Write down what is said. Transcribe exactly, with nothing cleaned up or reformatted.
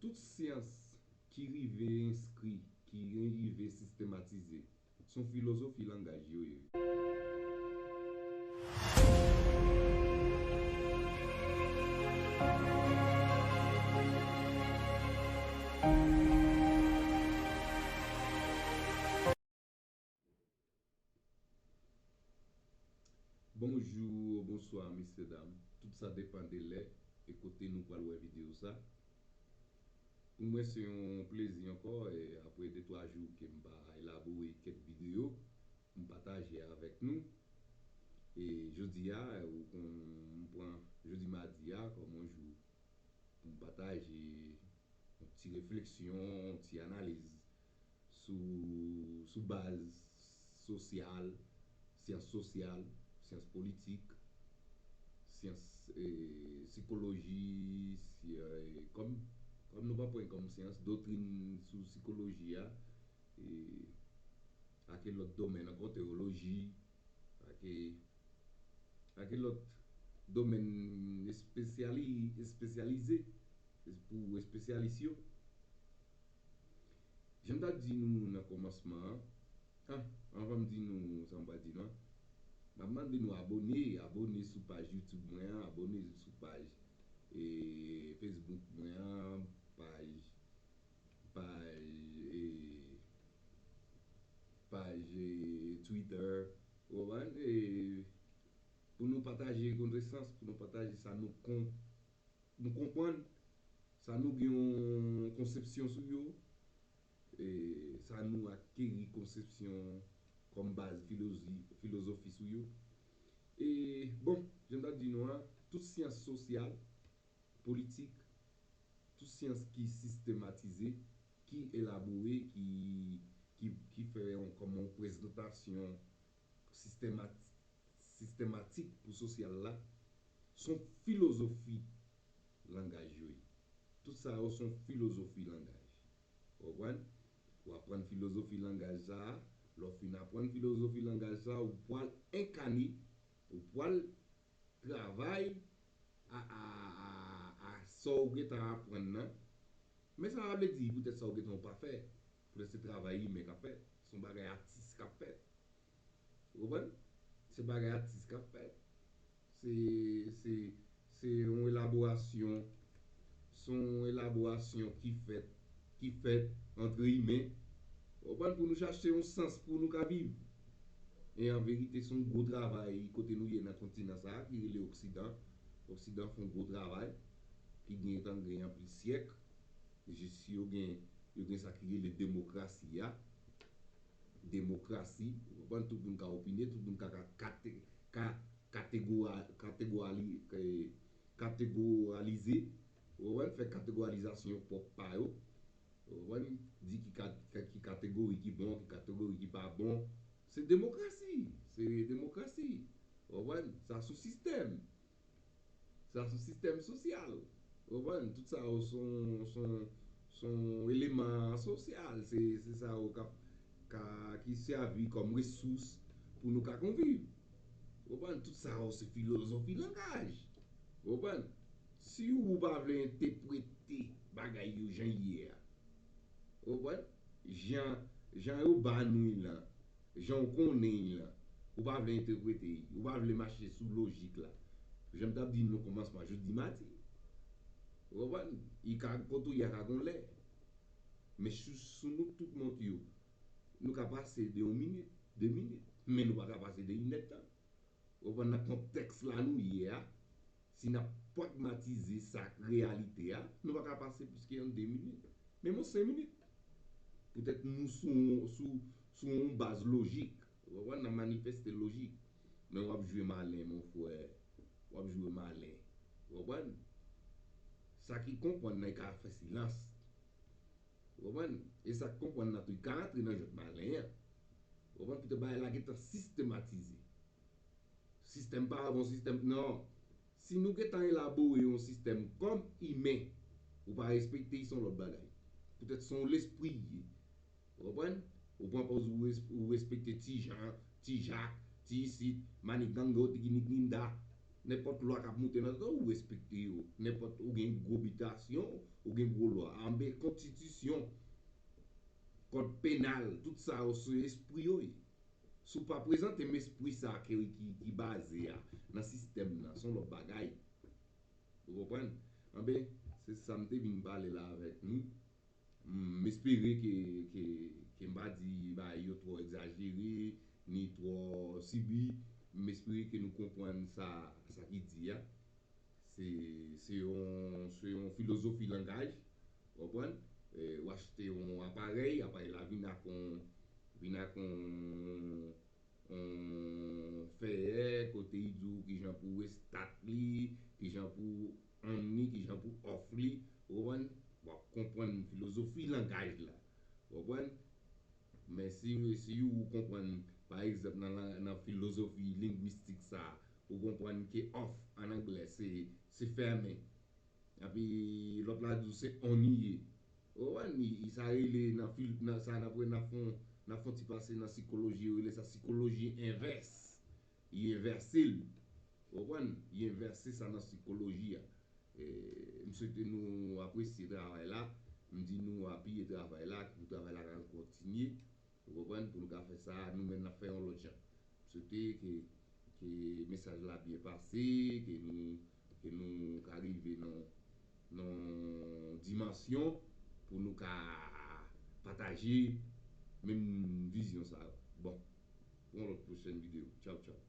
Tout syans ki rive enskri, ki rive sistematize, se yon filozofi langaj yo ye. Bonjou, bonswa, mesye dam. Tout sa depann de lè e kote nou pral wè videyo sa. Pou mwen, se yon plezi ankò, e apre de twa jou ke m pa elabore kèk videyo, pou m pataje avèk nou. E jodi a, ou konn, m pran jodi madi a kòm yon jou pou m pataje yon ti refleksyon, yon ti analiz sou, sou baz sosyal, syans sosyal, syans politik, syans, e, sikoloji, si, e, kòm, kòm nou pa pran kòm syans, doktrin sou sikoloji a, e, ak lòt domèn ankò, teyoloji, ak, ak lòt domèn espesyali-, espesyalize pou espesyalis yo. Jan m t ap di nou nan kòmansman an, ah, anvan m di nou sa m pral di nou an, m ap mande nou abòne, abòne sou paj YouTube mwen an, abòne sou paj, e, Facebook mwen an, paj, paj, e, paj, e, Twitter, ou konprann? E, pou nou pataje konesans, pou nou pataje sa nou kon-, nou konprann, sa nou gen yon konsepsyon sou yo, e, sa nou akeri konsepsyon kòm baz filozi-, filozofi sou yo. E, bon, jan m t ap di nou an, tout syans sosyal, politik, tout syans ki sistematize, ki elabore, ki, ki, ki fè yon, kòm yon prezantasyon sistemati-, sistematik pou sosyal la, se yon filozofi langaj yo ye. Tout sa yo se yon filozofi langaj. Ou konprann? Ou aprann filozofi langaj sa a, lè w fin aprann filozofi langaj sa a, ou pral enkane, ou pral travay a, a, a, a sa w gentan aprann nan. Men sa pa vle di poutèt sa w gentan w pa fè. Poutèt se travay imen k ap fèt. Se yon bagay atis k ap fèt. Ou konprann? Se bagay atis k ap fèt. Se, se, se yon elaborasyon, se yon elaborasyon ki fèt, ki fèt antre imen. Ou konprann? Pou nou chache yon sans pou nou ka viv. E an verite, se yon gwo travay kote nou ye nan kontinan sa a, ki rele Oksidan. Oksidan fè yon gwo travay, ki gentan gen anpil syèk. Jis yo gen, yo gen sa ki rele demokrasi a. Demokrasi, ou konprann, tout moun ka opine, tout moun ka, ka, kate-, ka kategora-, kategorali-, eh, kategoralize, ou konprann, fè kategoralizasyon pwòp pa yo. Ou konprann, di ki ka-, ki kategori ki bon, ki kategori ki pa bon. Se demokrasi, se demokrasi. Ou konprann, sa sou sistèm. Sa se yon sistèm sosyal. Ou konprann? Tout sa yo se yon, se yon, se yon eleman sosyal. Se, se sa yo k ap, ka, ki sèvi kòm resous pou nou ka konviv. Ou konprann? Tout sa yo se filozofi langaj. Ou konprann? Si ou pa vle entèprete bagay yo jan y ye a, ou konprann? Jan, jan yo ba nou l lan, jan w konnen l lan, ou pa vle entèprete l, ou pa vle mache sou lojik la. Jan m t ap di nou kòmansman, jodi madi. Ou konprann? Li ka, kote w ye a ka gon lè. Men sou, sou nou tout mont yo, nou ka pase de yon minit, de minit. Men nou pa ka pase de inèdtan. Ou konprann, nan kontèks la nou ye a, si n ap pragmatize sa k reyalite a, nou pa ka pase plis ke yon de minit. Menm yon senk minit. Poutèt nou sou, sou, sou yon baz lojik. Ou konprann, n ap manifeste lojik. Men w ap jwe malen, mon frè. W ap jwe malen. Ou konprann? Sa ki konprann nan, li ka fè silans. Ou konprann? E sa k konprann nan tou, li ka antre nan jwèt malen an. Ou konprann? Poutèt bagay la gentan sistematize. Sistèm pa bon, sistèm, non. Si nou gentan elabore yon sistèm kòm imen, ou pa respekte l, se yon lòt bagay. Poutèt se yon lespri l ye. Ou konprann? Ou pran pòz ou res-, ou respekte Ti Jan, Ti Jak, Ti Isit, Manigango, Tikinikninda. Nenpòt lwa k ap moute nan tèt ou, ou respekte yo. Nenpòt, ou gen gwo bitasyon, ou gen gwo lwa. Anben, konstitisyon, kòd penal, tout sa yo se espri yo ye. Si w pa prezante m espri sa ki, ki, ki baze a nan sistèm nan, se yon lòt bagay. Ou konprann? Anben, se sa m te vin pale la avèk nou. M espere ke, ke, ke m pa di bagay yo twò egzajere, ni twò sibi. M espere ke nou konprann sa, sa ki di a. Se, se yon, se yon filozofi langaj, w konprann? E, w achte yon aparèy, aparèy la vin ak yon, vin ak yon, yon feyè, kote li di w kijan pou w estat li, kijan pou w on li, kijan pou w off li, w konprann? W ap konprann filozofi langaj la, w konprann? Men si, si ou konprann, pa egzanp, nan, nan, nan filozofi lengwistik sa, ou konprann ke off an anglè se, se fèmen. Epi lòt la di w se on li ye. Ou konprann? Li, li sa rele nan fil, nan sa n ap wè, n ap fè, n ap fè ti pase nan sikoloji, yo rele sa sikoloji envès. Li envèse l. Ou konprann? Li envèse sa nan sikoloji a. E, m swete nou apresye travay la. M di nou apiye travay la, pou travay la ka kontinye. Ou konprann? Pou nou ka fè sa, nou menm n ap fè yon lòt jan. M swete ke, ke mesaj la byen pase, ke nou, ke nou ka rive nan, nan dimansyon pou nou ka pataje menm vizyon sa yo. Bon, pou yon lòt pwochèn videyo. Tchaw, tchaw.